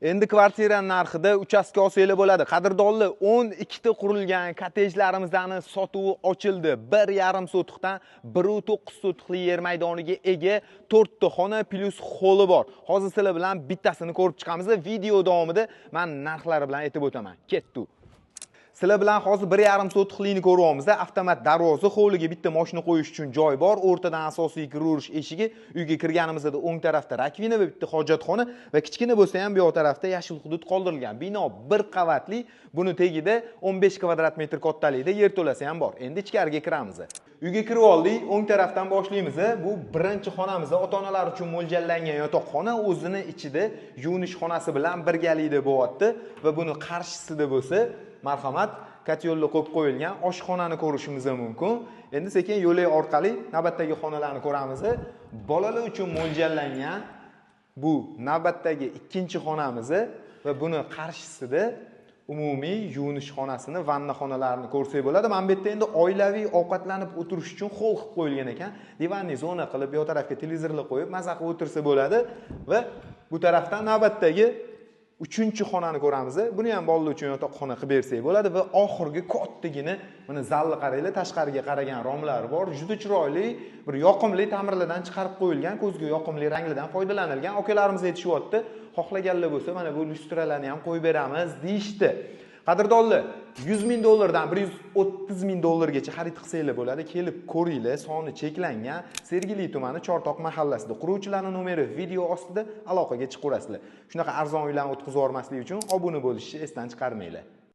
Endi kvartira narxida uchastka olsanglar bo'ladi. Qadrdonlar, 12 ta qurilgan kottejlarimizni sotuvi ochildi. 1,5 sotixdan 1.9 sotixli yer maydoniga ega 4 ta xona plus xoli bor. Hozir sizlar bilan bittasini ko'rib chiqamiz. Video davomida men narxlari bilan aytib o'taman. Ketdik. Sizlar bilan hozir 1,5 sotixlikni ko'ryapmiz. Avtomat darvoza, hovliga bitta mashina qo'yish uchun joy bor. O'rtadan asosiy kiraverish eshigi. Uyga kirganimizda o'ng tarafda rakvina va bitta hojatxona va kichkina bo'lsa ham bu yoq tarafda yashil hudud qoldirilgan. Bino bir qavatli, buni tagida 15 kvadrat metr kattalikda yerto'lasi ham bor. Endi ichkariga kiramiz. Uyga kirib oldik, o'ng tarafdan boshlaymiz. Bu birinchi xonamiz, ota-onalar uchun mo'ljallangan yotoqxona, o'zini ichida yuvinish xonasi bilan birgalikda bo'lyapti va buni qarshisida bo'lsa, marhamat, kotyolni qo'yib qo'yilgan oshxonani ko'rishimiz mumkin. Endi sekin yo'lak orqali navbatdagi xonalarni ko'ramiz. Bolalar uchun mo'ljallangan bu navbatdagi ikkinchi xonamiz va buni qarshisida umumiy yuvinish xonasini, vanna xonalarini ko'rsak bo'ladi. Mana bu yerda endi oilaviy ovqatlanib o'tirish uchun xol qilib qo'yilgan ekan. Divanli zona qilib, bu yoq tarafga televizorlar qo'yib, maza qilib o'tirsa bo'ladi va bu tarafdan navbatdagi uchinchi xonani ko'ramiz. Buni ham bolalar uchun yotoqxona qilib bersak bo'ladi va oxirgi kattagina mana zalni qaranglar, tashqariga qaragan romlari bor. Juda chiroyli, bir yoqimli ta'mirlardan chiqarib qo'yilgan, ko'zga yoqimli ranglardan foydalanilgan. Akalarimiz aytishyapti, xohlaganlar bo'lsa mana bu lyustralarni ham qo'yib beramiz deyishdi. Qadrdonlar, 100 ming dollardan 130 ming dollargacha xarid qilsanglar bo'ladi. Kelib ko'ringlar, soni cheklangan. Sergeli tumani Chortoq mahallasida. Quruvchilarning nomeri video ostida, aloqaga chiqaverasizlar. Shunaqa arzon uylarni o'tkazib yubormaslik uchun obuna bo'lishni esdan chiqarmanglar.